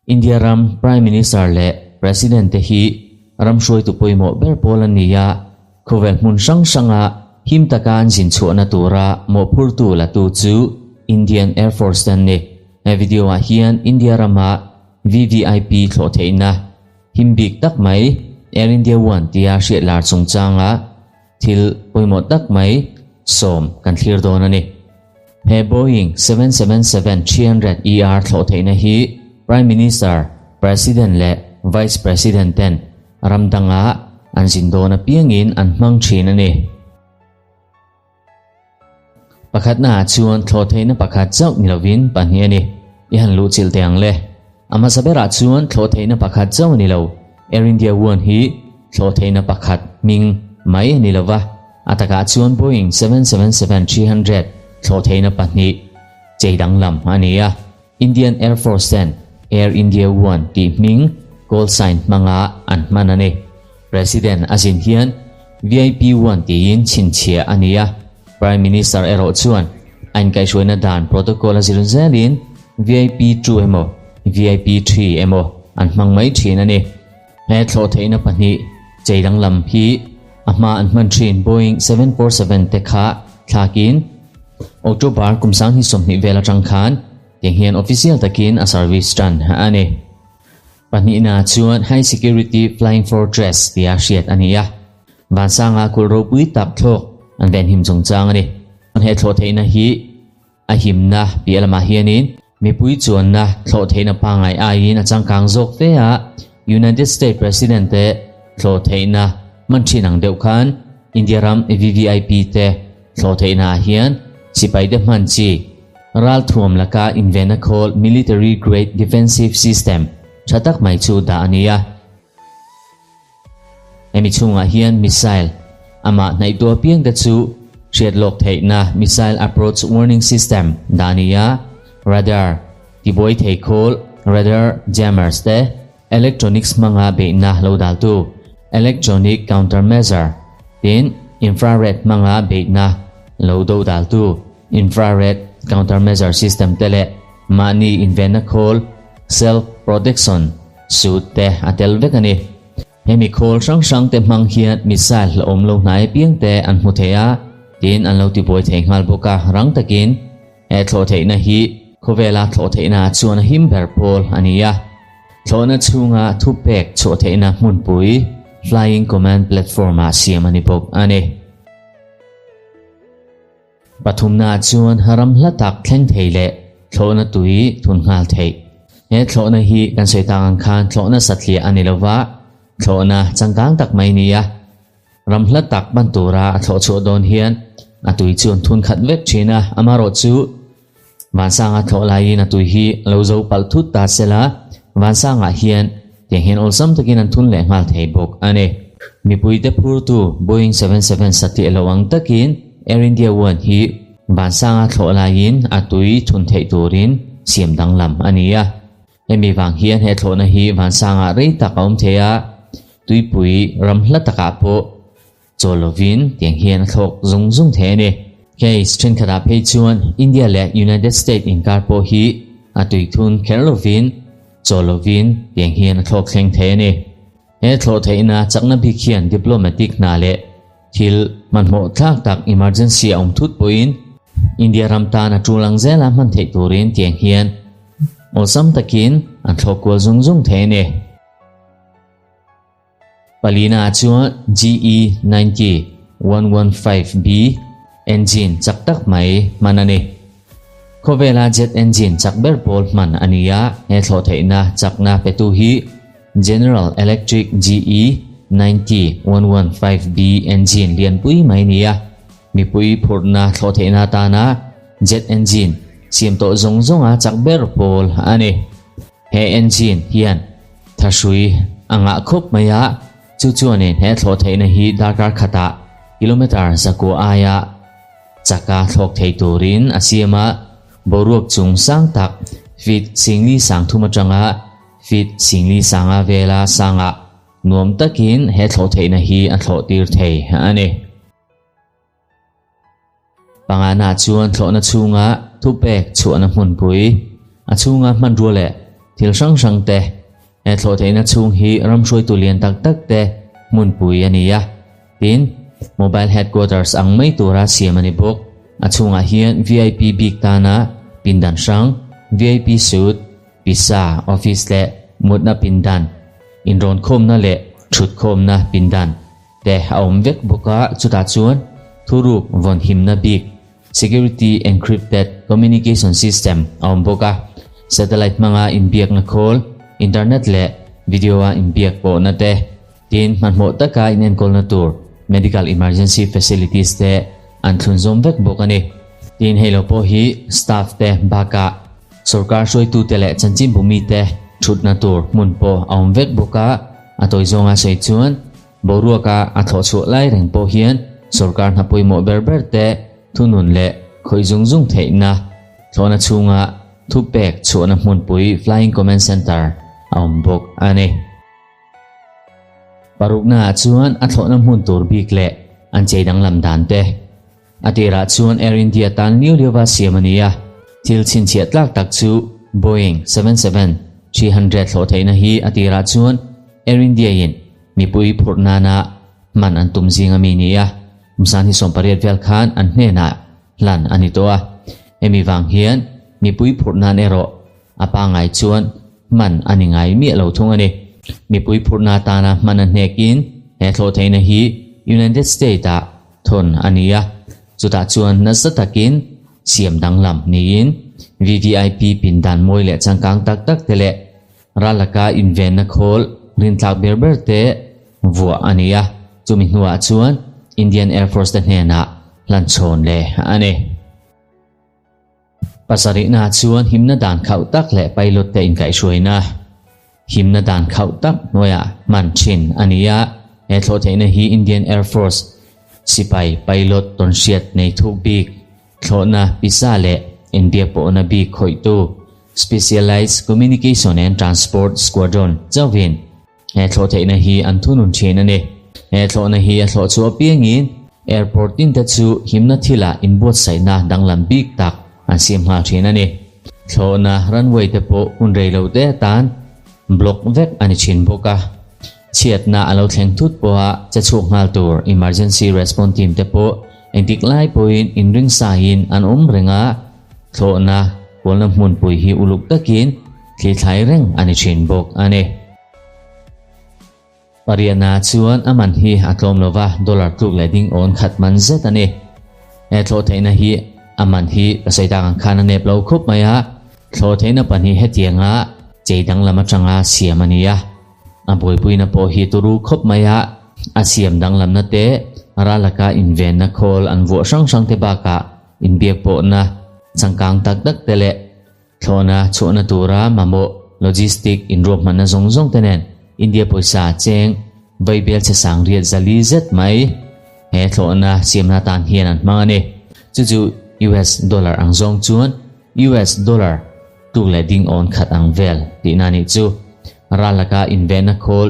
India ram Prime Minister leh President te hi ram hruaitu pawimawh ber pawl an ni a, khawvel hmun hrang hranga him taka an zin chhuahna tura mawhphurtu latu chu Indian Air Force te an ni. He video ah hian India rama VVIP thlawh theihna him bik tak mai Air India One tia hriat lar chungchanga Thil pawimawh tak mai sawm kan thlir dawn a ni. He Boeing 777-300 ER thlawh theihna hi Prime Minister, President leh Vice President ten ram danga an zin dawn apiangin an hmang thin a ni. Pakhatnaah chuan thlawh theihna pakhat chauh ni lovin pahnih a ni. I han luh chilh teh ang le. A hmasa berah chuan thlawh theihna pakhat chauh a ni lo. Air India One hi thlawh theihna pakhat hming mai a ni lo va, a takah chuan Boeing 777-300 thlawh theihna pahnih chei danglam a ni a. Indian Air Force ten Air India One tih hming call sign hmanga an hman a ni. President a zin hian VIP One tiin chhinchhiah a ni a, Prime Minister erawh chuan a inkaihhruaina dan protocol a zir zelin VIP 2 emaw VIP 3 emaw an hmang mai thin a ni. He thlawh theihna pahnih chei danglam hi a hma an hman thin Boeing 747 te kha thlakin October kum sang hi 20 vel atang khan tiang hian official takin a service tan a ni. Pahnihna chuan High Security Flying Fortress tia hriat a ni a, vansanga kulh ropui tak thlawk an venhim chungchang a ni. He thlawh theihna hi a himna piah lamah hianin mipui chuanna thlawh theihna pangngai aiin a changkang zawk fe a, United States President te thlawh theihna hman thin ang deuh khan India ram VVIP te thlawh theihna ah hian sipai te hman chi ralthuam laka invenna khawl Military Grade Defensive System tha tak mai chu dah a ni a. Hemi chhungah hian missile amah hnaihtu apiang te chu hriat lawk theihna Missile Approach Warning System dah a ni a, radar tibuai thei khawl radar jammers te, Electronics hmanga beihna lo daltu, electronic countermeasure, tin infrared hmanga beihna lo do daltu, infrared countermeasure system te leh mahni invenna khawl, self protection suit, te a tel vek a ni. Hemi khawl hrang hrang te hmang hian missile hlauhawm lo hnai apiang te an hmu thei a, tin an lo tibuai thei nghal bawk a, rang takin He thlawh theihna hi khawvela thlawh theihna chuan a him ber pawl a ni a. Thlawhna chhunga thupek chhuah theihna hmunpui, Flying Command Platform, ah siam a ni bawk a ni. Pathumna chuan ram hla tak thleng thei leh thlawhna tui thun nghal theih. He thlawhna hi kan sawi tak ang khan thlawhna satliah a ni lova, thlawhna changkang tak mai a ni a. Ram hla tak ban tura a thlawh chhuah dawn hian a tui chu an thun khat vek thin a, amaherawhchu Vansanga thlawh laiin a tui hi a lo zo palh thut ta sela, Vansangah hian tiang hian awlsam takin an thun leh nghal thei bawk a ni. Mipuite phurtu Boeing 77 satliah lo ang takin Air India One hi Vansanga thlawh laiin a tui thun theih turin siam danglam a ni a. Hemi vang hian he thlawhna hi vansangah rei tak a awm thei a, tuipui ram hla takah pawh chaw lovin tiang hian a thlawk zung zung thei a ni. Case thenkhatah phei chuan India leh United State inkar pawh hi a tuithun kher lovin chaw lovin tiang hian a thlawk thleng thei a ni. He thlawh theihna chakna bik hian diplomatic hna leh thil hmanhmawh thlak tak emergency a awm thut pawhin India ram tan a tul ang zela hman theih turin tiang hian Awlsam takin an thlawk kual zung zung thei a ni. Palina ah chuan GE 90115B engine chak tak mai hman a ni. Khawvela jet engine chak ber pawl hman a ni a, he thlawh theihna chakna petu hi General Electric GE 90115B engine lianpui mai a ni a. Mipui phurhna thlawh theihna atana jet engine siam tawh zawng zawnga chak ber pawl a ni. He engine hian thahrui a ngah khawp mai a, chu chuanin he thlawh theihna hi darkar khatah kilometre zakua aia chaka thlawk thei turin a siam a, boruak chung sang tak feet singli sang thum atanga feet singli sanga vela sangah nuam takin he thlawh theihna hi a thlawh tir thei a ni. Pangana chuan thlawhna chhunga thupek chhuahna hmunpui. A chhunga hmanrua leh thil hrang hrang te, he thlawhtheihna chhung hi ram hruaitu lian tak tak te hmunpui a ni a. Tin, Mobile Headquarters ang mai tura siam a ni bawk. A chhungah hian vip bik tana pindan hrang, vip suite, pisa, office leh mutna pindan, inrawnkhawmna leh thutkhawmna pindan te a awm vek bawk a, chutah chuan thuruk vawnhimna bik, Security Encrypted Communication System, a awm bawk a, satellite hmanga inbiakna khawl, internet leh video-a inbiak pawhna te, Tin, hmanhmawh taka inenkawlna tur medical emergency facilities te an thlunzawm vek bawk a ni. Tin, hei lo pawh hi staff te bakah sorkar hruaitute leh chanchinbu mite thutna tur hmun pawh a awm vek bawk a, a tawi zawnga sawi chuan boruaka a thlawh chhuah lai reng pawh hian sorkar hna pawimawh ber ber te thunun leh khawih zung zung theihna thlawhna chhunga thupek chhuahna hmunpui Flying Command Centre a awm bawk a ni. Paruknaah chuan a thlawhna hmun tur bik leh an chei danglam dan te. A tirah chuan Air India tan liau liauva siam a ni a, thil chhinchhiah tlak tak chu Boeing 777-300 thlawh theihna hi a tirah chuan Air India-in mipui phurh nana hman an tum zing a mi ni a, Msan hi 18 vel khan an hnenah hlan a ni tawh a, hemi vang hian mipui phurh nan erawh A pangngai chuan hman a ni ngai miah lo thung a ni. Mipui phurhna atana hman a hnekin he thlawhtheihna hi United State-ah thawn a ni a, chutah chuan nasa takin siam danglam niin VVIP pindan mawi leh changkang tak tak te leh ral laka invenna khawl rintlak ber ber te vuah a ni a, chumi hnuah chuan Indian Air Force te hnenah hlanchhawn leh a ni. Pasarihna chuan himna dan khauh tak leh pilot te inkaihhruaina himna dan khauh tak hnuaiah hman thin a ni a. He thlawhtheihna hi Indian Air Force sipai pilot tawnhriat nei thuk bik, thlawhna pisa leh inbiak pawhna bik khawihtu Specialized Communication and Transport Squadron chauhin He thlawhtheihna hi an thunun thin a ni. He thlawhna hi a thlawh chhuah apiangin airport tin te chu himna thilah inbuatsaihna danglam bik tak an siam nghal thin a ni. Thlawhna runway te pawh hun rei lo te atan block vek a ni thin bawk a. Chhiatna a lo thleng thut pawha che chhuak nghal tur emergency response team te pawh engtik lai pawhin inring saiin an awm reng a, thlawhna kualna hmunpui hi uluk takin thlithlai reng a ni thin bawk a ni. Pariatna chuan a man hi a tlawm lo va, dollar tluk leh ding awn khat man zet a ni. He thlawh theihna hi a man hi ka sawi tak ang khan a nep lo khup mai a, thlawh theihna pahnih hetianga chei danglam atanga siam a ni a. A buaipuina pawh hi turu khawp mai a, a siam danglamna te, ral laka invenna khawl an vuah hrang hrang te bakah inbiak pawhna changkang tak tak te leh Thlawhna chhuahna tura mamawh logistic inruahmanna zawng zawng te nen India pawisa cheng vaibel chhe sang riat zali zet mai he thlawhna siamna atan hian an hmang a ni. Chu chu US dollar ang zawng chuan US dollar tuk leh ding awn khat ang vel tihna nih chu. Ral laka invenna khawl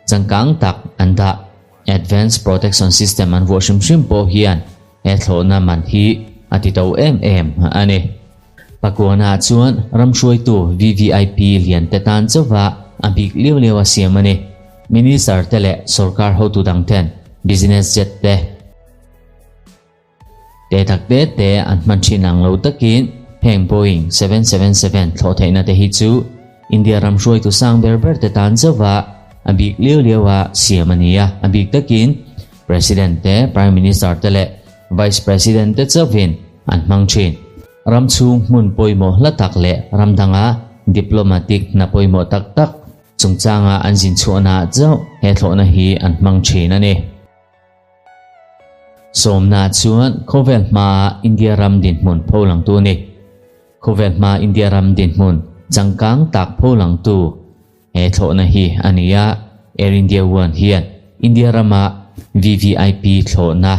changkang tak an dah Advanced Protection System an vuah hrim hrim pawh hian he thlawhna man hi a ti to em em a ni. Pakuana chuan ram hruaitu VVIP lian te tan chauha a bik liau liau a siam a ni. Minister te leh sorkar hotu dang ten business jet te te tak te te an hman thin ang lo takin heng Boeing 777 thlawh theihna te hi chu India ram hruaitu sang ber ber te tan chauha a bik liau liau a siam a ni a. A bik takin President te, Prime Minister te leh Vice President te chauhin an hmang thin. Ram chhung hmun pawimawh hla tak leh ram danga diplomatic hna pawimawh tak tak chungchanga an zin chhuahnaah chauh he thlawhna hi an hmang thin a ni. Sawmna chuan khawvel hmaa India ram dinhmun pholangtu a ni. Khawvel hmaa India ram dinhmun changkang tak pholangtu He thlawhna hi a ni a, Air India One hian India rama VVIP thlawhna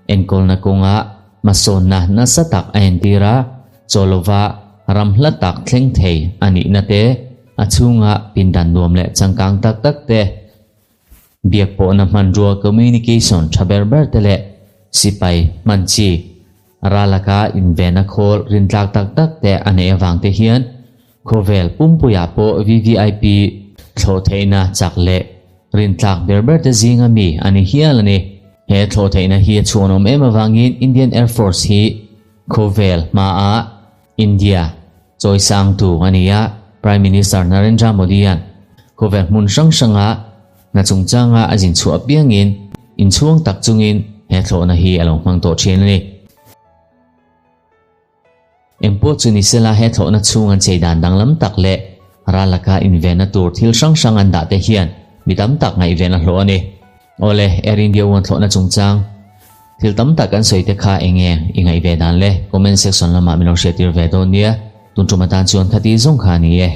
enkawlna kawnga hmasawnna nasa tak a entir a, chaw lova ram hla tak thleng thei a nihna te, a chhunga pindan nuam leh changkang tak tak te, biak pawhna hmanrua communication tha ber ber te leh sipai hman chi ral laka invenna khawl rintlak tak tak te a neih avang te hian. Khawvel pumpuiah pawh VVIP thlawhtheihna chak leh rintlak ber ber te zinga mi a ni hial a ni. He thlawhtheihna hi a chhuanawm em avangin Indian Air Force hi khawvel hmaah India chawisangtu a ni a, Prime Minister Narendra Modi-a'n khawvel hmun hrang hranga hna chungchanga a zin chhuah apiangin inchhuang tak chungin he thlawhna hi a lo hmang tawh thin a ni. Engpawh chu ni sela he thlawhna chhung an chei dan danglam tak leh ral laka invenna tur thil hrang hrang an dah te hian mi tam tak ngaihven a hlawh a ni. Awle, Air India One thlawhna chungchang thil tam tak an sawi te kha eng nge i ngaih ve dan le? Comment section lamah min lo hriattir ve dawn nia. Tun tum atan chuan khati zawng kha a ni e.